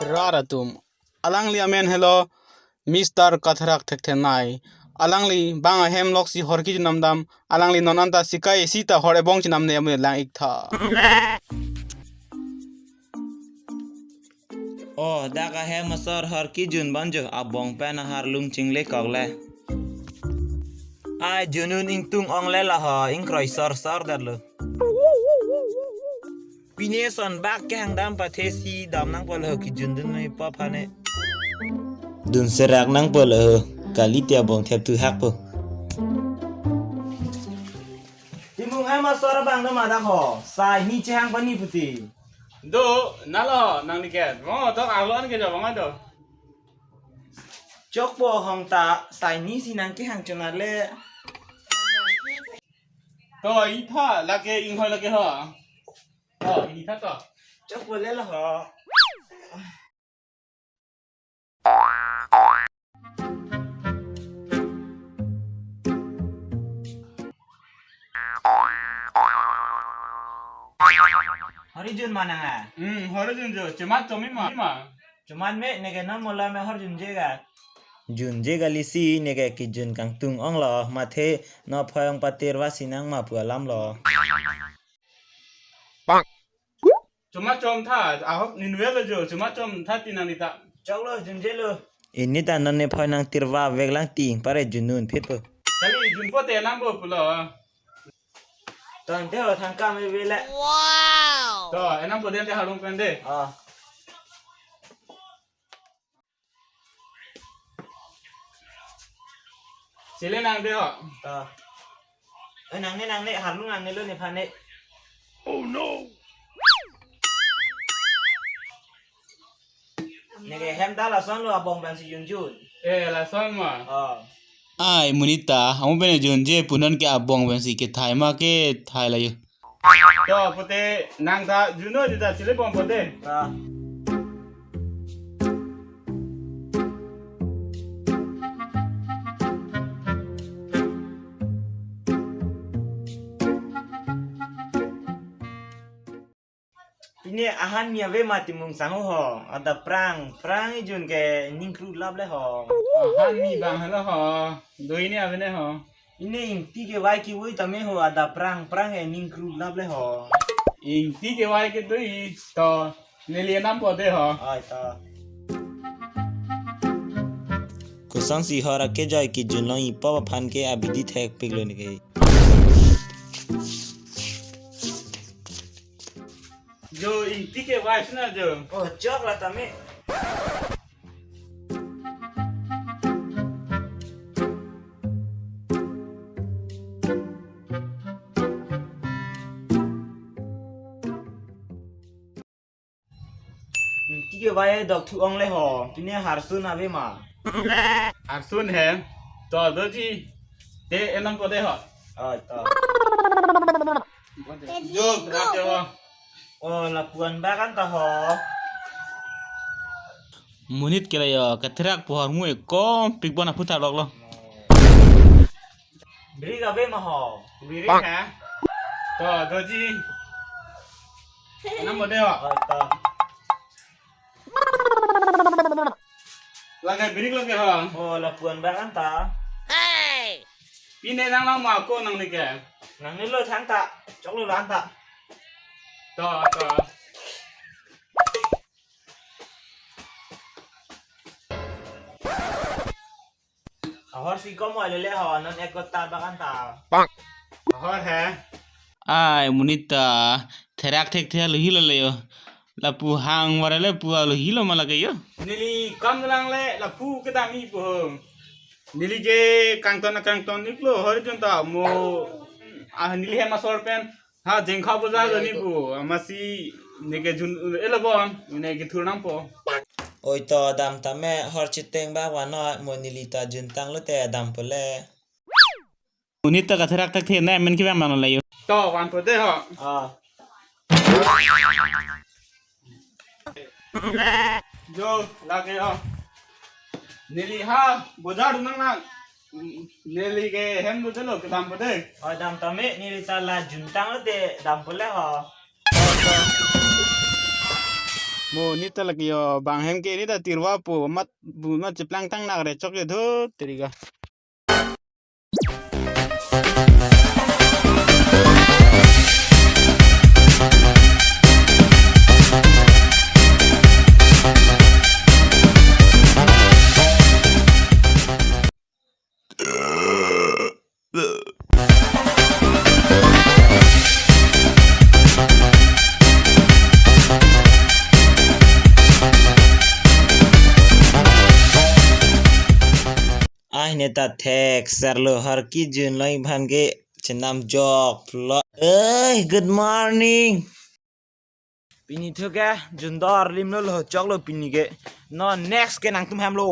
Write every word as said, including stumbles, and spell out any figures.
Rat atum, alangli amen helo Mister Katherak Thekthe Nei. Alangli bang ahem loksi hor kejun namdam, alangli non anta sikai sita hor ebong chenamne amu lang-ik tha. Oh, dak ahem asor hor kejun banjo, abong pen aharlung chinglekok le. Ai, jun-un ingtung-ong le laho, ingkroi sorsor detlo. Pine son bak kehang dam pathe si dam nangpo laho, kejun dun noi pa phane. Dun serak nangpo laho, kali te abong thep thu hakpo. Timung hem asor abang do ma dak ho, sai ni chehang pani puti. Do, nalo, nangli ke. Mo, tok arlo an ke jawang do. Chokpo hong ta, sai ni si nangkehang chonat le. To, itha, lake inghoi lake ho. To, itha to. Chokpo le laho. Hor kejun ma nang ha? Hmm, hor kejun jo. Chemat chomi ma. Ma. Chemat me, neke non mola me hor junje ga. Junje ga lisi neke kejun kangtung-ong lo, mathe non phoi-ong patir vasi nang ma pu alam lo. Chemat chom tha, ahok ninve lo jo, chemat chom tha ti nang nita. Choklo, junje lo. Ini ta non ne phoi nang tirva vek lang ti, pare jun-un phit po. Kali junpo te nang bo pulo. Ton te ho thang kam ve le. Wow. To, enam po den te harung pen de. Ah. Sile nang de ho. Ta. Eh, nangne, nangne, harlung nangne lo nephan ne. Oh no. Neke hem ta lason lo, abong pen si junjun. Eh, lason ma. Oh. Ai, monit ta, amu pen junje pu non ke abong pen si kethai ma kethai la yo. To, pute nang ta juno di ta sile bom pute. Ta. Pine ahan ni ave ma Timung sangho ho. Adap prang, prang ejun ke ningkru lap le ho. Ahan ni bang helo ho. Doi ni ave ne ho. Ini ingti kevai kevoi tame ho, adap prang prang e ningkru lap le ho. Ingti kevai ke doi to neli enam po de ho. Ai ta. Kosonsi hor akejoi kejun long-ipo aphan ke abidi thekpik lo neke. Jo ingti kevai sina jo. Oh, chok la tame. Ingti kevai dok thu-ong le ho. Pine harsun ave ma. Harsun he. To doji. Te enam po de ho. Oh, to. Jo, rak jo. Oh, lapu-an bak an ta ho. Monit ke la yo, Katherak pu ahormu ekom pikbon aphuthak lok lo. Birik ave ma ho. Birik ha? To, doji. Enam po de ho. Oh, to. Lake birik lake ho. Oh, lapu-an bak an ta. Pine nang lang ma ko nang neke. Nangne lo thang ta. Choklo lang ta. To, to. Ahor si kom oi lele ho, non ek kota bak an ta. Ahor he. Ai, monit ta, Therak Thekthe alohi lo le yo. Lapu hang vare le pu alohi lo ma lake yo. Neli kam lang le, lapu kedam-i po ho. Neli ke kangton kangton-ik lo, hor jun ta mo. Ah, neli hem asor pen. Ha, jengkha bojar lo ni pu, amatsi neke jun elo bon, neke thur nang po. Oi to dam tame hor chiteng ba wano mo neli ta juntang lo te dam po le. Monit ta Katherak Thekthe Nei amen kevang mano layo. To, van po de ho. Ah. Jo, lake ho. Neli ha, bojar nang nang. Neli ke hem lo de lo, kedam po de. Oh, dam tame, neli ta la juntang lo de, dam po le ho. Mo neta lake yo bang hem ke neta tirwa po mat bu mat cheplang tang nak re chok ye dho terika. Ai neta thek serlo har ki jun lai bhan ke chenam jok lo. Hey, good morning. Pini thu ke jun dor lim lo lo chok lo pini ke. No next ke nangtum hem lo.